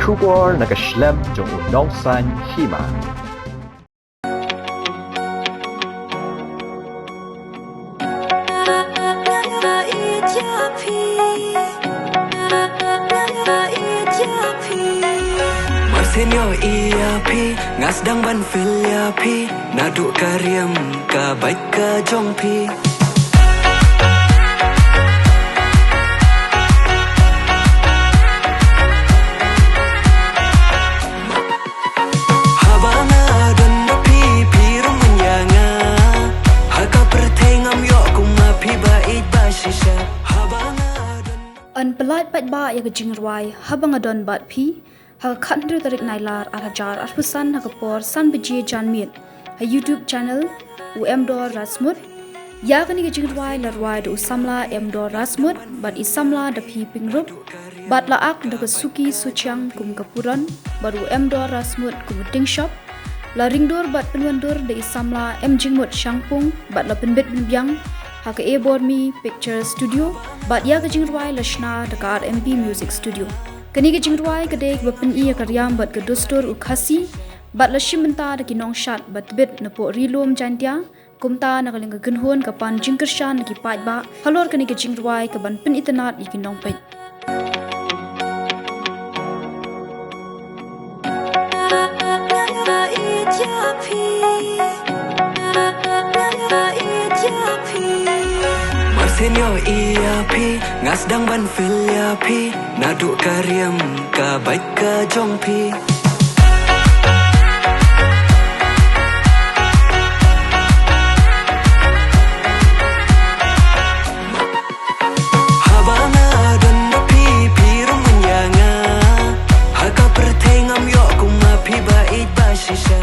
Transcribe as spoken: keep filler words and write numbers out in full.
Khubor na ka shlem jong u nongsan hima. Mar sien ïohi ïa phi, nga sdang ban feel ïa phi. Naduh ka riam ka bike ka jong phi. Haba nga don bad phi, phi ruh mynta ïa nga. Ha ka pyrthei ngam ïoh kum ma phi ba ïeit ba shisha. Haba nga don. Yn pyllait paidbah ïa ka jingrwai Haba Nga Don Bad Phi ha ka khathynriew tarik Nailar arhajar arphew san ha ka por san baje janmiet ha YouTube channel u Emdor Rasmut. Ïa kane ka jingrwai la rwai da u samla Emdor Rasmut bad i samla da Phi Pyngrope bad la ak da ka Suki Suchiang kum ka puron bad u Emdor Rasmut kum u tingshop. La ringdur bad pynwandur da i samla M Jingmut Shangpung bad la pynbit pynbiang ha ka A Bormi Picture Studio bad ïa ka jingrwai la shna da ka R M B Music Studio. Kane ka jingrwai ka dei kaba pyni ïa ka riam bad ka dustur u Khasi bad la shim bynta da ki nongshad ba tbit na poh Ri Lum Jaiñtia. Kumta na ka liang ka kynhun ka pan jingkyrshan na ki paidbah halor kane ka jingrwai ka ban pynitynnad ïa ki nongpeit. Mar sien ïohi ïa phi, nga sdang ban feel ïa phi. Naduh ka riam ka bike ka jong phi. Haba nga don bad phi, phi ruh mynta ïa nga. Ha ka pyrthei ngam ïoh kum ma phi ba ïeit ba shisha.